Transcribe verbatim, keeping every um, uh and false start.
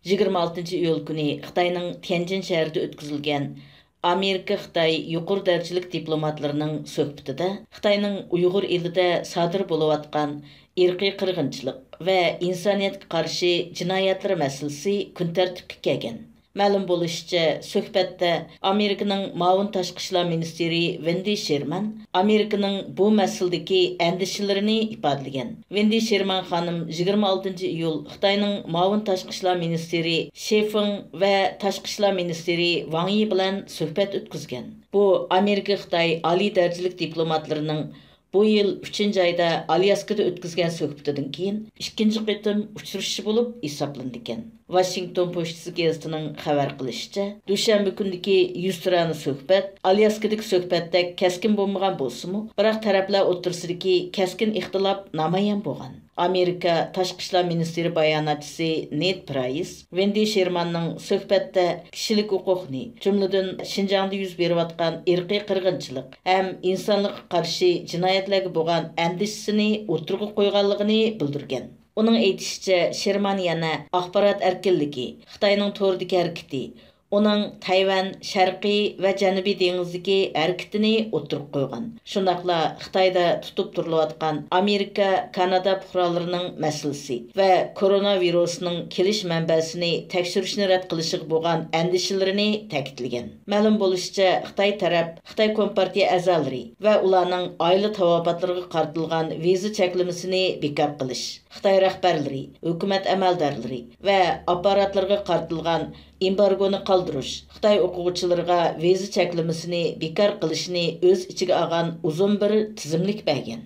يىگىرمە ئالتىنچى ئىيۇل كۈنى خىتاينىڭ تيەنجىن شەھىرىدە ئۆتكۈزۈلگەن ئامېرىكا-خىتاي يۇقىرى دەرىجىلىك دىپلوماتلىرىنىڭ سۆھبىتىدە خىتاينىڭ ئۇيغۇر ئېلىدە سادىر بولۇۋاتقان ئىرقىي قىرغىنچىلىق ۋە ئىنسانىيەتكە قارشى جىنايەتلىرى مەسىلىسى كۈن تەرتىپكە كەلگەن. مەلۇم بولۇشىچە، سۆھبەتتە ئامېرىكىنىڭ مۇئاۋىن تاشقى ئىشلار مىنىستىرى ۋېندى شېرمان ئامېرىكىنىڭ بۇ مەسىلىدىكى ئەندىشىلىرىنى ئىپادىلىگەن. ۋېندى شېرمان خانىم يىگىرمە ئالتىنچى ئىيۇل خىتاينىڭ مۇئاۋىن تاشقى ئىشلار مىنىستىرى شې فېڭ ۋە تاشقى ئىشلار مىنىستىرى ۋاڭ يى بىلەن سۆھبەت ئۆتكۈزگەن. بۇ ئامېرىكا-خىتاي ئالىي دەرىجىلىك دىپلوماتلىرىنىڭ بۇ يىل ئۈچىنچى ئايدا ئالياسكىدا ئۆتكۈزگەن سۆھبىتىدىن كېيىن ئىككىنچى قېتىم ئۇچرىشىشى بولۇپ ھېسابلىنىدىكەن. ۋاشىنگتون پوچتىسى گېزىتىنىڭ خەۋەر قىلىشىچە، دۈشەنبە كۈنىدىكى يۈزتۇرانە سۆھبەت ئالياسكىدىكى سۆھبەتتەك كەسكىن بولمىغان بولسىمۇ، بىراق تەرەپلەر ئوتتۇرىسىدىكى كەسكىن ئىختىلاپ نامايان بولغان. ئامېرىكا تاشقى ئىشلار مىنىستىرى باياناتچىسى نېد پرايس ۋېندى شېرماننىڭ سۆھبەتتە كىشىلىك ھوقۇقنى، جۈملىدىن شىنجاڭدا يۈز بېرىۋاتقان ئىرقىي قىرغىنچىلىق ھەم ئىنسانلىققا قارشى جىنايەتلەرگە بولغان ئەندىشىسىنى ئوتتۇرىغا قويغانلىقىنى بىلدۈرگەن. ئۇنىڭ ئېيتىشىچە، شېرمان يەنە ئاخبارات ئەركىنلىكى، خىتاينىڭ توردىكى ھەرىكىتى، ئۇنىڭ تەيۋەن، شەرقىي ۋە جەنۇبىي دېڭىزدىكى ھەرىكىتىنى ئوتتۇرىغا قويغان. شۇنداقلا خىتايدا تۇتۇپ تۇرۇلۇۋاتقان ئامېرىكا، كانادا پۇقرالىرىنىڭ مەسىلىسى ۋە كورونا ۋىرۇسىنىڭ كېلىش مەنبەسىنى تەكشۈرۈشنى رەت قىلىشىغا بولغان ئەندىشىلىرىنى تەكىتلىگەن. مەلۇم بولۇشىچە، خىتاي تەرەپ خىتاي كومپارتىيە ئەزالىرى ۋە ئۇلارنىڭ ئائىلە تاۋابىئاتلىرىغا قارىتىلغان ۋىزا چەكلىمىسىنى بىكار قىلىش، خىتاي رەھبەرلىرى، ھۆكۈمەت ئەمەلدارلىرى ۋە ئاپپاراتلىرىغا قارىتىلغان ئېمبارگونى قالدۇرۇش، خىتاي ئوقۇغۇچىلىرىغا ۋىزا چەكلىمىسىنى بىكار قىلىشنى ئۆز ئىچىگە ئالغان ئۇزۇن بىر تىزىملىك بەرگەن.